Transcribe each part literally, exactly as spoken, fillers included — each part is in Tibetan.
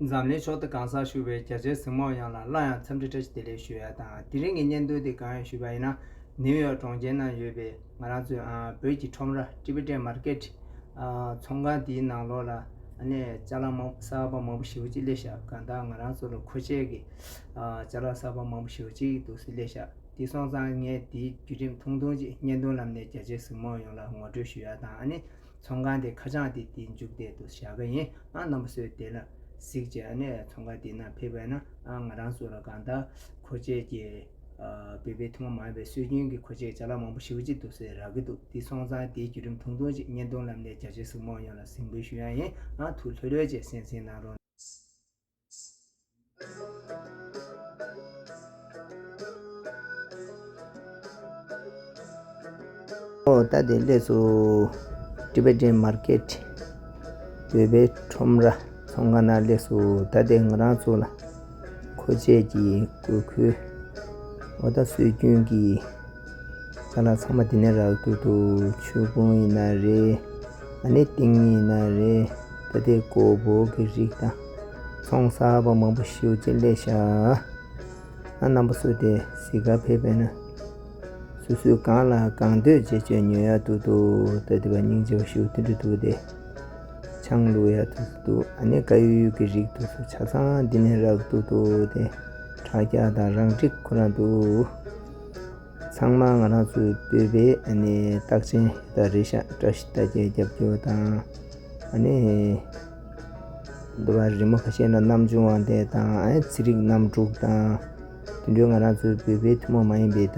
འཛམ་གླིང་ཕྱོགས་བསྡུས་གང་སར་བཞུགས་པའི་རྒྱ་ཆེའི་གཟིགས་མོ་ཡོངས་ལ་སླར་ཡང་འཚམས་འདྲི་བཀྲ་ཤིས་བདེ་ལེགས་ཞུ་ཡ་དང་། དེ་རིང་གི་བརྙན་ཐུང་འདི་གང་ཡིན་ཞུས་པ་ཡིན་ན། ནིའུ་ཡོག་གྲོང་ཁྱེར་ནང་ཡོད་པའི་ང་རང་ཚོའི་ཨ་བོད་ཀྱི་ཁྲོམ་ར། Tibetan Market། ཨ་ཚོང་ཁང་འདིའི་ནང་ལོགས་ལ་ཨ་ནི་ཅ་ལག་མང་གསར་པ་མང་པོ་ཞེ་པོ་ཅིག་སླེབས་ཤག་གང་ལྟར་ང་རང་ཚོ་ལ་མཁོ་ཆས་ཀྱི་ཨ་ཅ་ལག་གསར་པ་མང་པོ་ཞེ་པོ་ཅིག་འདུག་སེ་སླེབས་ཤག་དེ་སོང་ཙང་ངས་དེའི་བརྒྱུད་རིམ་ཐུང་ཐུང་ཅིག་བརྙན་ཐུང་ལམ་ནས་རྒྱ་ཆེའི་གཟིགས་མོ་ཡོངས་ལ་ངོ་སྤྲོད་ཞུ་ཡ་དང་། ཨ་ནི་ཚོང་ཁང་དེ་ཁ་བྱང་དེ་དེ་མཇུག་དེ་དུ་བཞག་གི་ཡིན། ཨ་རྣམ་པ་ཚོས་དེ་ལ་གཟིགས་བྱས། ཨ་ནི་ཚོང་ཁང་དེ་ནང་ཕེབས་པ་ཡིན་ན། ཨ་ང་རང་ཚོ་ལ་གང་ལྟར་མཁོ་ཆས་ཀྱི་ཨ་བོད་པའི་ཐུན་མོང་མ་ཡིན་པའི་སྲོལ་རྒྱུན་གྱི་མཁོ་ཆས་ཅ་ལག་མང་པོ་ཞེ་པོ་ཅིག་འདུག་སེ་རག་གི་འདུག་དེ་སོང་ཙང་དེའི་བརྒྱུད་རིམ་ཐུང་ཐུང་ཅིག་བརྙན་ཐུང་ལམ་ནས་རྒྱ་ཆེའི་གཟིགས་མོ་ཡོངས་ལ་གཟིགས་འབུལ་ཞུ་ཡ་ཡིན། ཨ་ཐུགས་ལྷོད་ལྷོད་བྱས་གསན་གཟིགས་གནང་རོགས། ཨོ་ད་དེ་སླེབས་སོང་། Tibetan Market། བོད་པའི་ཁྲོམ་ར་ཚོང་ཁང་ནང་སླེབས་སོང་། ད་དེ་ང་རང་ཚོ་ལ་མཁོ་ཆས་ཀྱི་དགོས་མཁོ། ཨོ་ད་སྲོལ་རྒྱུན་གྱི་ཅ་ལག་ཚང་མ་འདི་ནས་རག་གི་འདུག་ཆོས་གོས་ཡིན་ན་རེད། ཨ་ནི་ཏིང་ངེ་ཡིན་ན་རེད། ད་ལྟའི་སྒོར་མོ་གི་རིགས་དང་། ཚོང་གསར་པ་མང་པོ་ཞེ་པོ་ཅིག་སླེབས་ཤག་ཨ་རྣམ་པ་ཚོ་དེ་གཟིགས་གར་ཕེབས་པས་ན། སོ་སོའི་གང་ལ་གང་འདོད་བྱེད་བྱེད་ཉོ་ཡ་འདུག་འདུག་ད་དེ་བ་སྙིང་རྗེ་བ་ཞེ་པོ་དེ་འདྲ་འདུག་དེ། ཆང་བླུགས་ཡ་འདུག་འདུག་ཨ་ནི་དཀར་ཡོལ་ཡོལ་གྱི་རིགས་འདུག་སོ་ཆ་ཚང་འདི་ནས་རག་འདུག་འདུག་དེ། དྲ་རྒྱ་དང་རང་འགྲིག་ཁོ་རང་འདུག་ཚང་མ་ང་རང་ཚོའི་བོད་པའི་ཨ་ནི་རྟགས་ཅན་ད་རེད་ཤག་བཀྲ་ཤིས་རྟགས་བརྒྱད་རྒྱབ་སྐྱོར་དང་། ཨ་ནི་འདི་བ་རི་མོ་ཁ་ཤས་ལ་གནམ་ཆུང་བ་དེ་དང་། ཨ་ནི་ཚེ་རིང་གནམ་འབྲུག་དང་། དེ་འདྲའི་ང་རང་ཚོའི་བོད་པའི་ཐུན་མོང་མ་ཡིན་པའི་ད་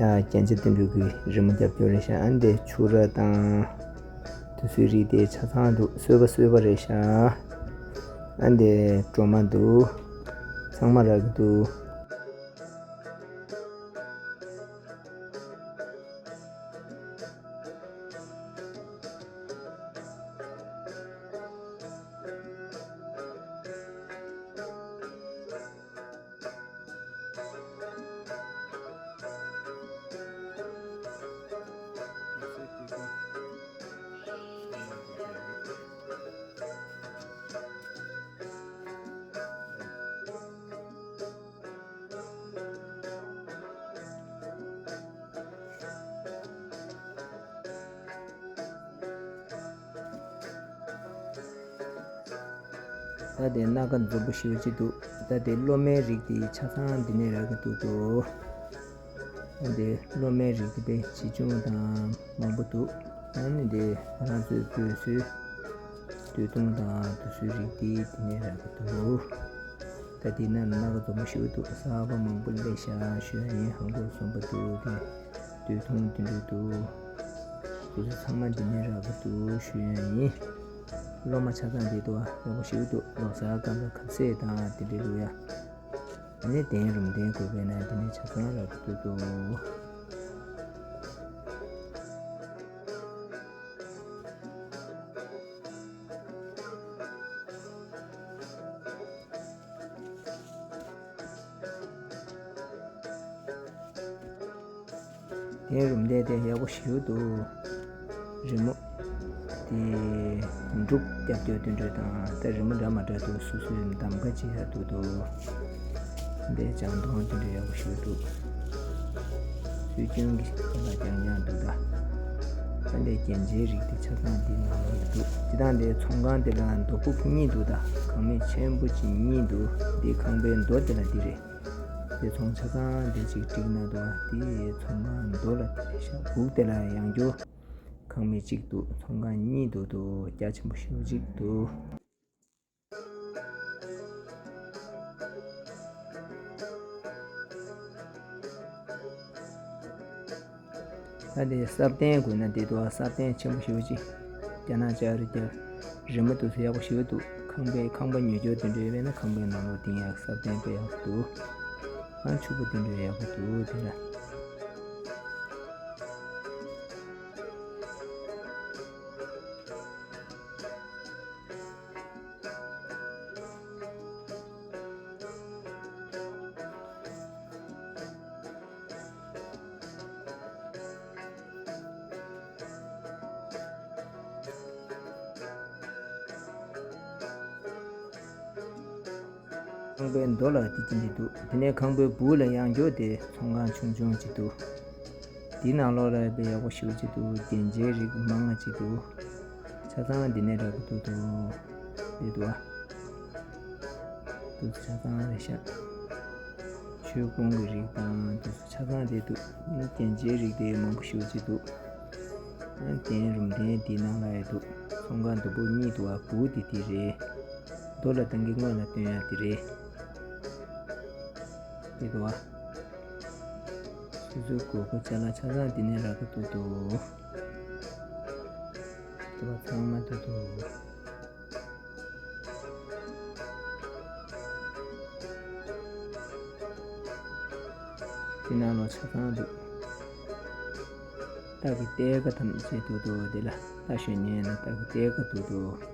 རྒྱན་ཆ་དེ་འདྲ་གི་རི་མོ་རྒྱབ་སྐྱོར་རེད་ཤག་ཨ་ནི་དེ་ཕྱུ་ར་དང་། དེ་ཚོའི་རིགས་དེ་ཆ་ཚང་འདུག་གསོལ་བ་གསོལ་བ་རེད་ཤག་ཨ་ནི་དེ་སྒྲོལ་མ་འདུག་ཚང་མ་རག་གི་འདུག་ད་དེ་སྣ་ཁ་འཛོམས་པོ་ཞེ་པོ་ཅིག་འདུག་ད་དེ་གློ་མའི་རིགས་དེ་ཆ་ཚང་འདི་ནས་རག་གི་འདུག་འདུག་ཨ་འདི་གློ་མའི་རིགས་དེ་དཔེ་ཆེ་ཆུང་དང་མང་པོ་འདུག་ཨ་ནི་འདི་ང་རང་ཚོའི་སྤོས་སོའི་སྟོད་ཐུང་དང་དེ་ཚོའི་རིགས་དེ་འདི་ནས་རག་གི་འདུག་ད་འདི་ན་སྣ་ཁ་འཛོམས་པོ་ཞེ་པོ་འདུག་གསར་པ་མང་པོ་སླེབས་ཤག་ཞུ་ཡ་ཡིན། ཧང་གོ་འཛོམས་པོ་འདུག་དེ་སྟོད་ཐུང་དེ་འདྲ་འདུག་དེ་ཚོ་ཚང་མ་འདི་ནས་རག་གི་འདུག་ཞུ་ཡ་ཡིན། གློ་མ་ཆ་ཚང་འདི་འདུག་ཡག་པོ་ཞེ་པོ་འདུག་ལོ་གསར་སྐབས་ལ་ཁ་ཟས་དང་དེ་འདྲ་བླུག་ཡ། ཨ་ནི་དན་རུམ་དན་དགོས་པས་ན་དེ་ནས་ཆ་ཚང་རག་གི་འདུག་དན་རུམ་དན་དེ་ཡག་པོ་ཞེ་པོ་འདུག་རི་མོ་དེ་འབྲུག་རྒྱབ་སྐྱོར་དེ་འདྲ་དང་། ད་རི་མོ་འདྲ་མ་འདྲ་འདུག་སོ་སོའི་གདམ་ག་བྱེད་ཡ་འདུག་འདུག་འདི་ལྗང་མདོག་དེ་འདྲ་ཡག་པོ་ཞེ་པོ་འདུག་སྲོལ་རྒྱུན་གྱི་ཁ་ལག་རྐྱང་རྐྱང་འདུག་ད་ད་འདི་རྒྱན་ཆའི་རིགས་དེ་ཆ་ཚང་འདི་ནང་ལོགས་ལ་འདུག་སྤྱིར་བཏང་འདི་ཚོང་ཁང་འདི་ལ་མདོ་ཁུག་གཉིས་འདུག་ད་ཁང་མིག་ཆེན་པོ་ཅིག་གཉིས་འདུག་འདི་ཁང་པའི་མདོ་དེ་ལ་འདི་རེད། དེ་ཚོང་ཆ་ཚང་དེ་གཅིག་བསྒྲིགས་ན་འདུག་དེ་ཚོང་ཁང་མདོ་ལ་དེ་རེད་ཤག་སྒུག་དེ་ལ་ཡང་བསྐྱར་ཁང་མིག་གཅིག་འདུག་ཚོང་ཁང་གཉིས་འདུག་འདུག་རྒྱ་ཆེན་པོ་ཞེ་པོ་གཅིག་འདུག་ད་དེ་སྲབ་གདན་དགོས་ན་འདི་འདུག་ཨ་སྲབ་གདན་ཆེན་པོ་ཞེ་པོ་ཅིག་རྒྱ་ནག་ལྕགས་རི་རྒྱབ། རི་མོ་འདུག་སེ་ཡག་པོ་ཞེ་པོ་འདུག་ཁང་པའི་ཁང་པ་ཉོ་རྒྱུ་དེ་འདྲ་ཡོད་པས་ན་ཁང་པའི་ནང་ལོགས་འདིང་ཡག་སྲབ་གདན་དཔེ་ཡག་པོ་འདུག་ཨ་ཕྱུ་པ་དེ་འདྲ་ཡག་པོ་འདུག་དེ་ལ། ཁང་པའི་མདོ་ལ་དེ་ཅི་འདི་འདུག་དེ་ནས་ཁང་པའི་སྦུག་ལ་ཡང་འགྱོ་དེ་ཚོང་ཁང་ཆུང་ཆུང་ཅིག་འདུག་དེའི་ནང་ལོགས་ལ་དཔེ་ཡག་པོ་ཞེ་པོ་ཅིག་འདུག་རྒྱན་ཆའི་རིགས་མང་ང་ཅིག་འདུག་ཆ་ཚང་འདི་ནས་རག་གི་འདུག་འདུག་འདི་འདུག་ཨ། འདུག་ཆ་ཚང་རེད་ཤག་ཆོས་གོང་གི་རིགས་དང་འདུག་ཆ་ཚང་འདི་འདུག་རྒྱན་ཆའི་རིགས་དེ་མང་པོ་ཞེ་པོ་ཅིག་འདུག་རྟེན་རུམ་ལྡན་འདི་ནང་ལ་ཡོད་འདུག་ཚོང་ཁང་དུམ་བུ་གཉིས་འདུག་ཨ། སྦུག་དེ་དེ་རེད། མདོ་ལ་བཏང་གི་སྔོན་ལ་སྟོན་ཡ་དེ་རེད། དེ་འདུག་ཨ། སོ་སོའི་དགོས་མཁོ་ཅ་ལག་ཆ་ཚང་འདི་ནས་རག་གི་འདུག་འདུག་འདུག་ཨ། ཚང་མ་འདུག་འདུག་དེ་ནང་ལོགས་ཆ་ཚང་འདུག་རྟ་གི་གཏེར་ཁ་ཐམས་ཅད་འདུག་འདུག་དེ་ལ་རྟ་ཞོན་ཉན་ན་རྟ་གི་གཏེར་ཁ་འདུག་འདུག